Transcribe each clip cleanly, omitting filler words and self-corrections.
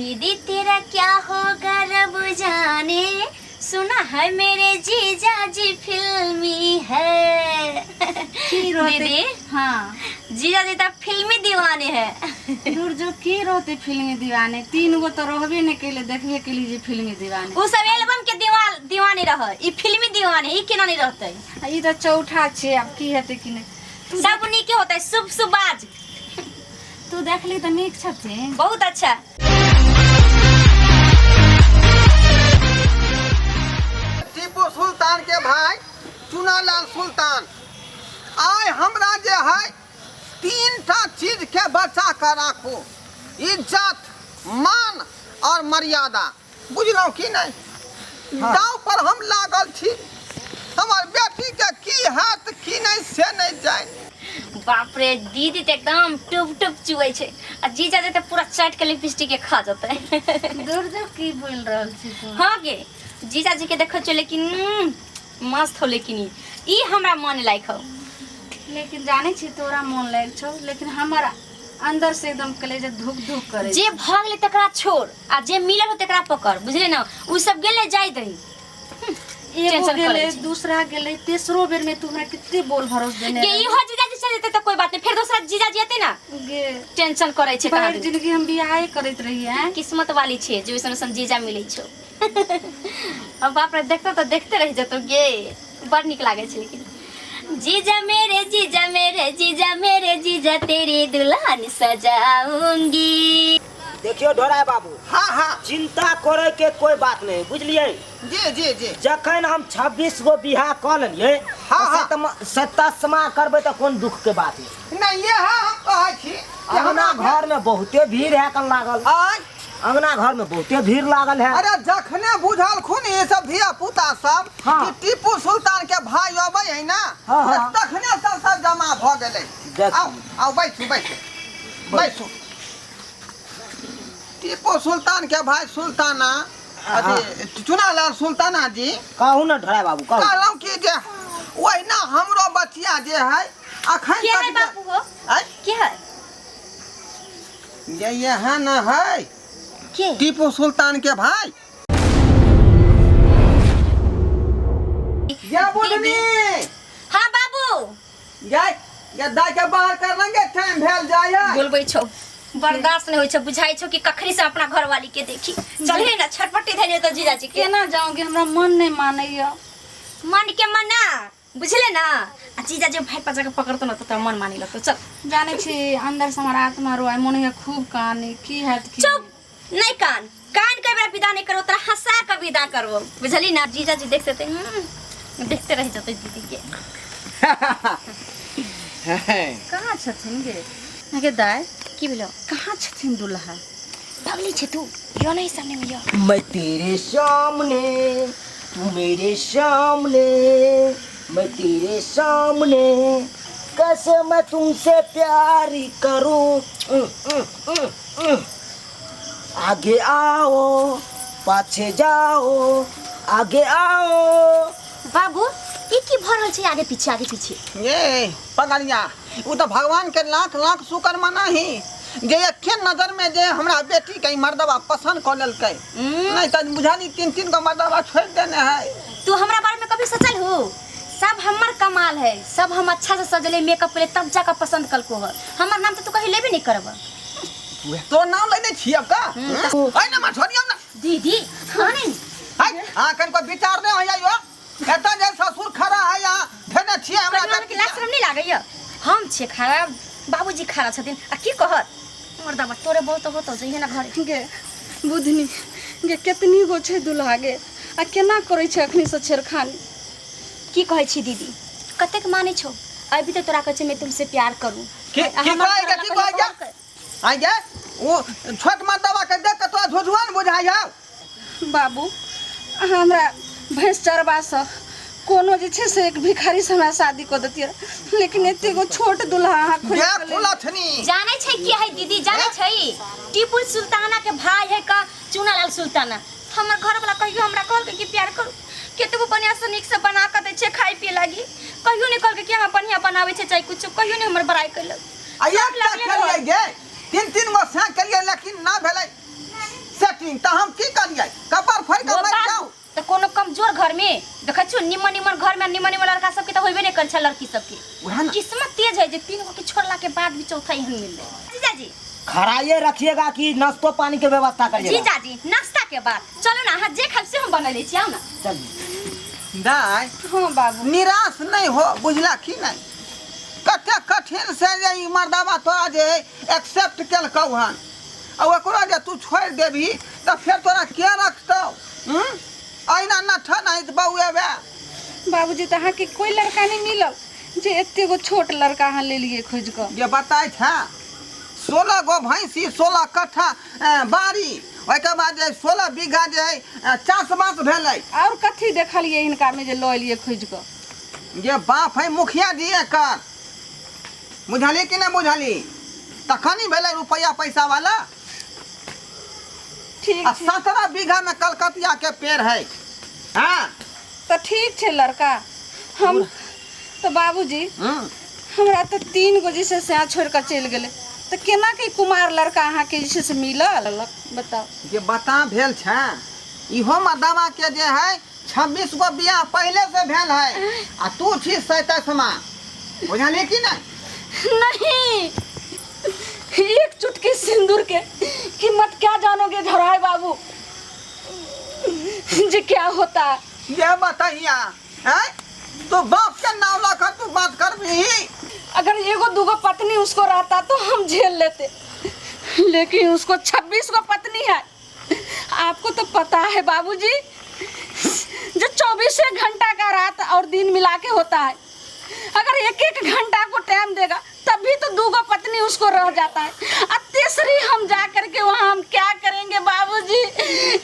दीदी तेरा क्या होगा रब जाने, सुना है मेरे जीजा जी फिल्मी है। की रहते? दीदी। हाँ। जीजा जी तो फिल्मी दीवाने है। दूर जो की रहते फिल्मी दीवाने, तीन गो तो रहबे नहीं केले, देखबे के लिए फिल्मी दीवाने। उ सब एल्बम के दीवान दीवाने रह, ई फिल्मी दीवाने, ई केना नहीं रहते? आ ई तो चौठा छे, आब की हेतै की नहीं। तू सब नीके होते, शुभ सुबाज। तू देखली तऽ नीक छथिन? बहुत अच्छा। टीपू सुल्तान के भाई चुनालाल सुल्तान, आइ हमरा जे है तीन टा चीज के बचा के राखू, इज्जत, मान और मर्यादा, बुझलहुँ कि नहीं? दाव पर हम लागल छी, हमर बेटी के की हैत की नहीं से नहीं जानि। बाप रे, दीदी तऽ एकदम टुप टुप चुऐ छै आ जीजा जे तऽ पूरा चाट के लिपस्टिक के खा जेतै। दूर जो, की बोल रहल छी तू? हाँ गे, जीजा जी के देखै छियै, लेकिन मस्त हो, लेकिन ई हमरा मन लायक हो। लेकिन जानै छी, तोरा मन लागि छौ, लेकिन हमर अंदर से एकदम कलेजा धुक धुक करे। जे भऽ गेलै तकरा छोड़ आ जे मिलल हो तकरा पकड़, बुझले ना? उ सब गेलै, जाय दही। एगो टेंशन गेलै, करै छी। दूसरा गेलै, तेसरो बेर में तू हमरा कितने बोल भरोस देने गे, इहो जीजा जी चल जेतै तऽ कोई बात नहीं, फेर दोसरा जीजा जी एतै ना। गे। टेंशन करै छै कहाँ भरि जिंदगी हम बियाहे करैत रहियै हैं? किस्मत वाली छै जे ओइसन ओइसन जीजा मिलै छौ। अब बाप रे, देखतो तऽ देखते रहि जेतौ गे, बड़ नीक लागै छै। लेकिन जीजा मेरे, जीजा मेरे, जीजा मेरे, जीजा तेरी दुल्हन सजाऊंगी। देखियो ढोराय बाबू। हाँ हाँ। चिंता करे के कोई बात नहीं, बुझलिए? जी जी जी। जखन हम 26 गो बियाह कऽ लेलिए, हाँ, हाँ। सतमा करबै तऽ कोन दुख के बात है? नहीं, ये हम कहै छी कि अंगना हमरा घर में बहुते भीड़ है कन लागल। आय? अंगना घर में बहुते भीड़ लागल है। अरे, जखने बुझल खुन ये सब धिया पुता सब हाँ। कि टीपू सुल्तान के भाई अबै है ना, हाँ, हाँ। तऽ तखने सब सब जमा भऽ गेलै। देख। आउ आउ, बैसू बैसू बैसू। टीपू सुल्तान के भाई सुल्ताना, अथी चुनालाल सुल्ताना जी। कहू ना ढोरा बाबू, कहू। कहलहुँ कि जे ओहिना हमरो बचिया जे है अखन के है तक जे- बापू हो? आँय? के है? ये यहाँ न है। के? टीपू सुल्तान के भाई ये बुझनी। हाँ बाबू। ये ये दाई के बाहर कर लेंगे, टाइम भेल जाय है। बोलबै छौ, बर्दाश्त नहीं होइ छौ, बुझाइ छौ कि कखनी से अपना घरवाली के देखी। चलिए ना, छटपटी धैले तो जीजाजी के। केना जाऊंगी, हमरा मन नहीं मानैया। मन के मना, बुझले ना? आ जीजा जे भाई पर जाके पकड़तो ना तो तोरा मन मानी लगतो। चल। जानै छी, अंदर से हमर आत्मा रोआइ, मन होइया खूब कानी, की हैत की। चुप, नहीं कान कान के बेरा विदा नहीं करो, तोरा हंसा के विदा करबो, बुझली ना? जीजा जी देख सकते, देखते रह जते दीदी के। कहाँ छथिन गे? गे दाइ। की भेलो? कहाँ छथिन दुल्हा? पगली छे तू, यो नहीं सामने में यो। मैं तेरे सामने, तू मेरे सामने, मैं तेरे सामने, कैसे मैं तुमसे प्यार करूं? उम, उम, उम, उम। आगे आओ, पाछे जाओ, आगे आओ। बाबू, ई की भऽ रहल छै आगे पीछे आगे पीछे? ये पगलिया, ओ तऽ भगवान के लाख लाख शुक्र मनाही जे एके नजर में जे हमरा बेटी के ई मर्दबा पसंद कऽ लेलकै, नहीं तऽ बुझानी तीन तीन गो मर्दबा छोड़ि देने है। तू हमरा बारे में कभी सोचल हो? सब हमर कमाल है, सब हम अच्छा से सजले, मेकअप करे, तब जाकर पसंद कलको है। हमर नाम तो तू कहीं लेबे नहीं करब। तो नाम लेने छियै का ऐ ना छोड़ियौ ना। दीदी, हाँ नहीं। है हां, कनको विचार नहीं होइया यो, एतऽ जे ससुर खड़ा है यहाँ धेने छियै हमरा। कनिया के लाज शरम नहीं लागैया? हम छियै खड़ा, बाबूजी खड़ा छथिन, आ की कहत मर्दाबा तोरे बहुत होतो, जइहे ना घरे। गे बुधनी गे, केतनी गो छै दुल्हा गे, आ केना करै छै अखनी से छेड़खानी? की कहै छी दीदी, कतेक मानै छौ? अभी तऽ तोरा कहै छै मैं तुमसे प्यार करूं। की आ की हमर कहै घरवाला की कहियो कहै? कहलकै? आइ गे, ओ छोट मर्दबा के देख के तोरा झुझुआ ने बुझाइ हौ? बाबू, अहाँ हमरा भैंस चरबासँ कोनो जे छै से एक भिखारीसँ हमरा शादी कऽ दैतियै, लेकिन एते गो छोट दुल्हा अहाँ खोजि गे कऽ लेलियै। कुलथनी। जानै छै की है दीदी? जानै छै? टीपू सुल्ताना के भाई है का चुनालाल सुल्ताना। हमर घर वाला कहियो हमरा कहलकै कि प्यार करू? केतबो बढ़िया से नीक से बना कऽ दै छै खाय पिए लागी, कहियो नहि कहलकै कि अहाँ बढ़िया बनाबै छै, चाहे कुछो, कहियो नहि हमर बड़ाई कयलक। आ एकटा लगले केलियै रहल। गे, तीन तीन गो से केलियै, लेकिन ना भेलै। देलखिन तऽ हम की करियै? कपार फाड़ि कऽ ओ मरि बाबू, जाउ? तऽ कोनो कमजोर घर में देखै छियौ, निमन निमन घर में निमन निमन लड़का सबके तऽ होइबे नहि करै छै लड़की सबके। उएह ने। किस्मत तेज है जे तीन गो के छोड़ला के बाद भी चौथा एहन मिललै। जीजाजी, खड़ाइए रखिएगा कि नाश्तो पानी के व्यवस्था करिएगा? जीजाजी, नाश्ता के बाद चलो ना, अहाँ जे खाब से हम बना लै छी, आउ ना। चलिए। दाइ, हाँ बाबू। निराश नहीं हो, बुझला की नहीं? कते कठिन से जे ई मर्दाबा तोरा जे एक्सेप्ट केलकौ हन, आ ओकरो जे तू छोड़ि देबही तऽ फेर तोरा के रखतौ? हूँ, अहिना नठा नहीं बौएबे। बाबूजी, तऽ अहाँके कोई लड़का नहीं मिलल जे एते गो छोट लड़का अहाँ लेलिए खोजि कऽ? जे बताइ छै, 16 गो भैंसी, 16 कट्ठा बाड़ी, ओहिके बाद जे 16 बीघा जे है चासबास भेलै। और कथी देखलिए हिनका में जे लऽ एलिए खोजि कऽ? जे बाप है मुखिया जी एकर, बुझली कि नहि बुझली? तखन ही भेलै रुपैआ पैसा वाला। ठीक आ छै। 17 बीघा में कलकतिया के पेड़ है। हाँ। तऽ ठीक छै लड़का। हम तऽ बाबूजी, हमरा तऽ 3 गो जे छै से छोड़ि कऽ चलि गेलै, तऽ केना के कुमार लड़का अहाँके जे छै से मिलल, बताउ। जे बता भेल छै, इहो मर्दाबा के जे है 26 गो बियाह पहले से भेल है आ तू छी 27मा, बुझली कि नहीं? नहीं, एक चुटकी सिंदूर के कीमत क्या जानोगे धराए बाबू जे क्या होता है? ये बताइया हैं, तू बाप के नाम लकर तू बात करबी? अगर एगो दूगो पत्नी उसको रहता तो हम झेल लेते, लेकिन उसको 26 गो पत्नी है। आपको तो पता है बाबूजी, जो 24 घंटा का रात और दिन मिला के होता है, अगर एक एक घंटा को टाइम देगा तभी तो दूगो पत्नी उसको रह जाता है, और तीसरी हम जा करके वहाँ हम क्या करेंगे बाबूजी?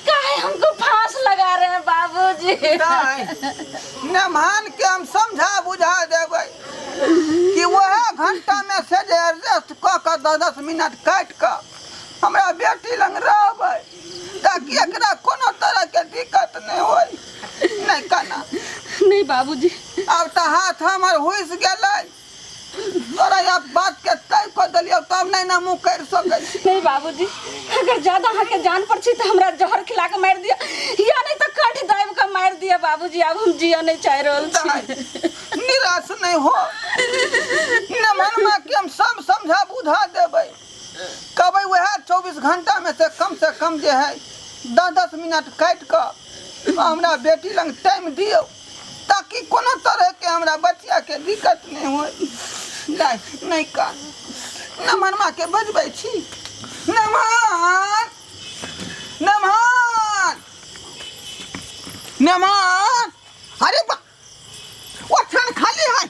काहे हमको फांस लगा रहे हैं बाबूजी? नमहान के हम समझा बुझा देबै कि वह घंटा में से जे एडजस्ट कऽ कऽ 10-10 मिनट काटि कऽ हमरा बेटी लग रहबै, ताकि एकरा कोनो तरह के दिक्कत नहीं होय। नहीं कहना। नहीं बाबूजी। अब तऽ हाथ हमर हुइस गेलै, तोरा अब बात के तय कऽ देलियौ, तब नहीं ना मुँह कर सकै छी। नहीं बाबूजी, अगर ज्यादा अहाँके जान पर छी तऽ हमरा जहर खिला के मारि दिअ, या नहीं तऽ कंठ दाबि के मारि दिअ बाबूजी, आब हम जियऽ नहीं चाहि रहल छी। निराश नहीं हो, नमनमा के हम सब समझा बुझा देबै। कहबै वएह 24 घंटा में से कम से कम जे है 10-10 मिनट काटि कऽ हमरा बेटी लग टाइम दियौ, ताकि कोनो तरह के हमरा बचिया के दिक्कत नहीं होय। नहीं, नहीं कान नमनमा के बजबै छी। नमन, नमन, नमन, अरे बा, ओछान खाली है।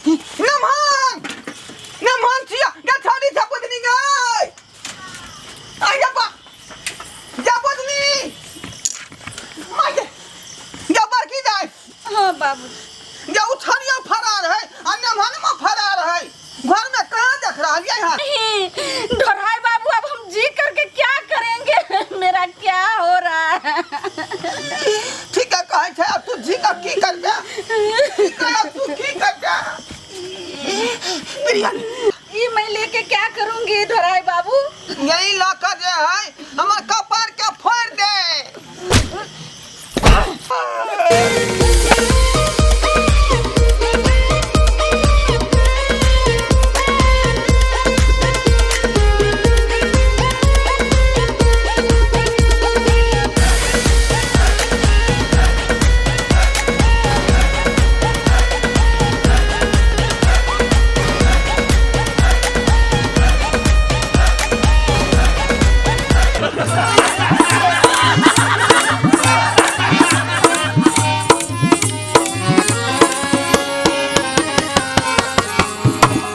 नमन, नमन छिया गे छौड़ी छै बुधनी गै, आ बा जा बुधनी माय गे, गे बड़की जाय। हाँ बाबू। गे उछानिया फरार है आ नमनमा फरार है, घर में कहाँ देख रहा है? नहीं ढोराई बाबू, अब हम जी करके क्या करेंगे? मेरा क्या हो रहा है? ठीक है कहै छै, अब तू जी का की करबे? अब तू की करबे? बिरयानी ये मैं लेके क्या करूंगी ढोराई बाबू? यही लऽ जे है हमर कपार के फोड़ दे।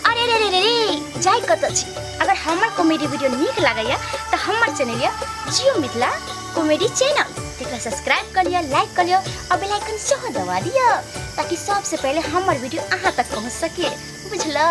अरे रे रे रे रे, जाय कतऽ छी? अगर हमर कॉमेडी वीडियो नीक लागैया तऽ हमर चैनल यऽ जियो मिथिला कॉमेडी चैनल, तेकरा सब्सक्राइब कऽ लिअ, लाइक कऽ लिअ आ बेल आइकन सेहो दबा दिअ, ताकि सबसे पहिले हमर वीडियो अहाँ तक पहुँच सके, बुझलौ?